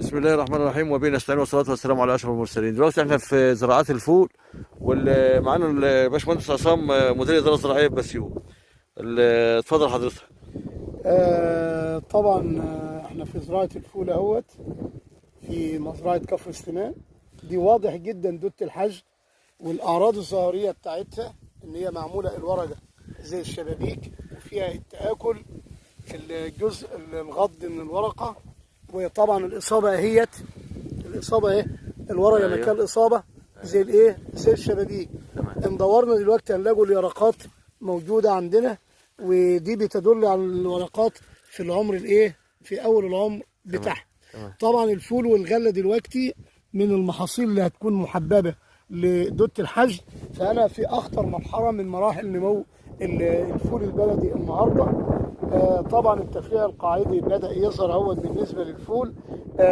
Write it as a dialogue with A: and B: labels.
A: بسم الله الرحمن الرحيم وبه نستعين والصلاة والسلام على اشرف المرسلين. دلوقتي احنا في زراعات الفول، ومعانا الباشمهندس عصام مدير الادارة الزراعية ببسيوت. اتفضل حضرتك.
B: طبعا احنا في زراعة الفول اهوت في مزرعة كفر سليمان. دي واضح جدا دودة الحشد والاعراض الظاهرية بتاعتها ان هي معمولة الورقة زي الشبابيك وفيها التآكل الجزء الغض من الورقة، وطبعا الاصابة اهيت، الاصابة اهي الورقة مكان الاصابة زي الايه، زي الشبابيك.
A: تمام.
B: ان دورنا دلوقتي هنلاقوا اليرقات موجودة عندنا، ودي بتدل على الورقات في العمر الايه، في اول العمر بتاعها. طبعا الفول والغلة دلوقتي من المحاصيل اللي هتكون محببة لدودة الحشد، فانا في اخطر مرحلة من مراحل نمو الفول البلدي النهارده. طبعا التفريع القاعدي بدا يظهر اهوت بالنسبة للفول.